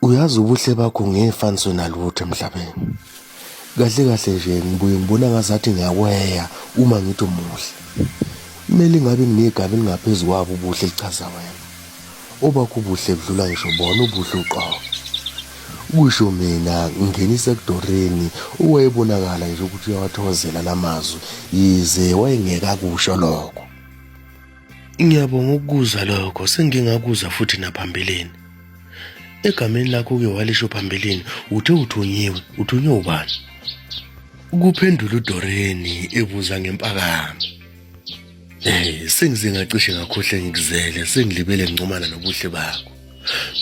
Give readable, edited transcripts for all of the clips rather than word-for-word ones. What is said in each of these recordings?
Uyazi ubuhle bakho ngefaniswe nalutho emhlabeni. Kahle kahle nje ngibuye ngibona ngazathi ngiyakweya uma ngithi umuhle. Kumele ngabe nginegama elingaphezu kwabo ubuhle elichaza wena. Obakho ubuhle budlula ngisho bona ubuhle uqobo. Kusho mina ngingenisa kuDoreni owayebonakala nje ukuthi uyawathokozela lamazwi yize wayengeke akusho lokho. Ngiyabonga ukukuzwa lokho, sengike ngakuzwa futhi naphambilini. Egameni lakho uke walisho phambilini, uthe uthunyiwe, uthunywe ubani? Kuphendula uDoreni ebuza ngempakamo. Hey, sengize ngacishe ngakhohle ngikuzele, sengilibele ngincomana nobuhle bakho.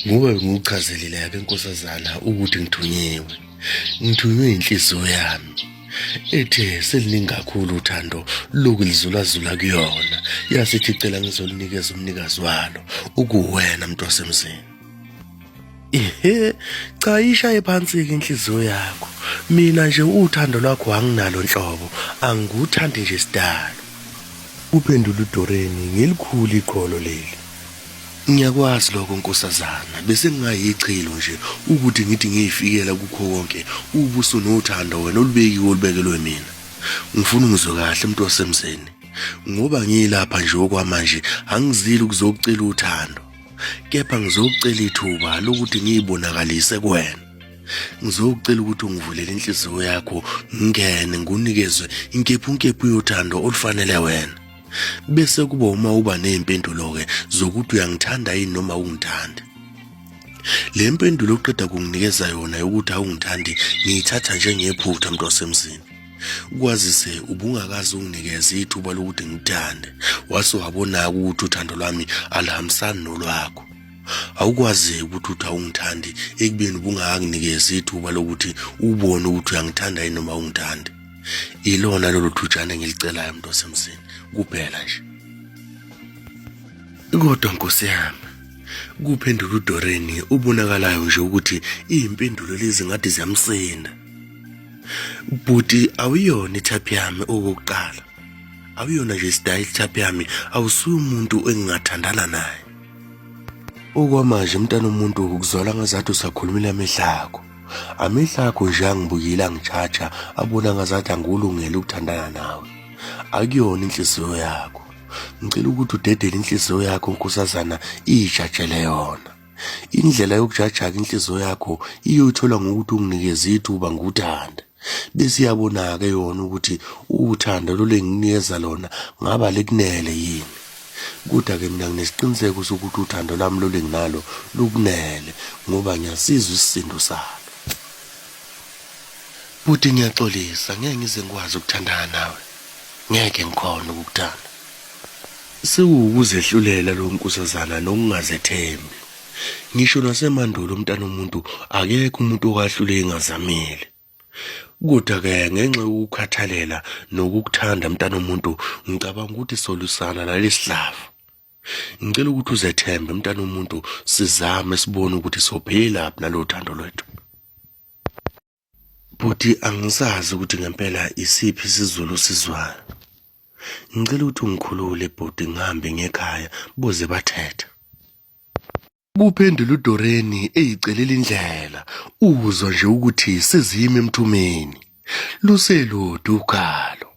Ngoba bengikuchazelile yake nkosazana ukuthi ngithunyiwe. Ngithunywe inhliziyo yami. Ethe seliningi kakhulu uthando lokulizulazula kuyona. Yasithi icela ngizolinikeza umnikazi walo, ukuwena mntu wasemzini. Ihe, cha ishaye phansi-ke inhliziyo yakho. Mina nje uthando lwakho anginalo nhlobo, angikuthandi nje sidalo. Kuphendula uDoreni ngelikhulu iqholo leli. Ngiyakwazi lokho nkosazana, bese ngingayichilo nje ukuthi ngithi ngiyifikela kukho konke ubuso nothando wena olubekiwe olubekelwe mina. Ngifuna ungizwe kahle mntu wasemzini. Ngoba ngilapha nje okwamanje angizile ukuzokucela uthando. Kepha ngizokucela ithuba lokuthi ngiyibonakalise kuwena. Ngizokucela ukuthi ungivulele inhliziyo yakho ngingene ngikunikezwe inkephunkephu yothando olufanele wena. Bese kuba uma uba nezimpendulo-ke zokuthi uyangithanda yini noma ungithandi. Le mpendulo oqeda kunginikeza yona yokuthi awungithandi ngiyithatha njengephutha mntu wasemzini. Kwazise ubungakaze unginikeze ithuba lokuthi ngikuthande, wase wabona-ke ukuthi uthando lwami aluhambisani nolwakho. Awukwazi ukuthi uthi awungithandi ekubeni ubungakanginikezi ithuba lokuthi ubone ukuthi uyangithanda yini noma awungithandi. Ilona lolo thutshana engilicelayo mntu wasemzini kuphela nje. Kodwa nkosi yami, kuphendula uDoreni ubonakalayo nje ukuthi iy'mpendulo lezi ngathi ziyamsinda. Bhuti awuyona ithaphi yami okokuqala. Awuyona nje isidayi ithaphi yami, awusuye umuntu engingathandana naye. Okwamanje mntana umuntu ukuzwala ngazathi usakhulumile amehlo akho. Amehlo akho nje angibukile angijaja abona ngazathi angikulungele ukuthandana nawe. Akuyona inhliziyo yakho. Ngicela ukuthi udedele inhliziyo yakho nkosazana iyijajele yona. Indlela yokujajaka inhliziyo yakho iyoyithola ngokuthi unginikeze ithuba ngikuthande. Bese iyabona-ke yona ukuthi uthando lolu engikunikeza lona ngaba likunele yini. Kodwa-ke mina nginesiqiniseko sokuthi uthando lwami lolu enginalo lukunele ngoba ngiyasizwa isisindo salo. Bhuti ngiyaxolisa ngeke ngize ngikwazi ukuthandana nawe. Ngeke ngikhone ukukuthanda. Sekuwukuzehlulela lo nkosazana nokungazethembi. Ngisho nasemandulo umntana omuntu akekho umuntu okahlule engazamile. Kodwa-ke ngenxa yokukukhathalela nokukuthanda mntana omuntu ngicabanga ukuthi solusana nalesi sihlava. Ngicela ukuthi uzethembe mntana omuntu sizame sibone ukuthi sophelelaphi nalo thando lwethu. Bhuti angisazi ukuthi ngempela isiphi isiZulu osizwayo. Ngicela ukuthi ungikhulule bhuti ngihambe ngekhaya boze bathethe. Kuphendula uDoreni eyicelela indlela, uzwa nje ukuthi sezimi emthumeni. Luselude ukhalo.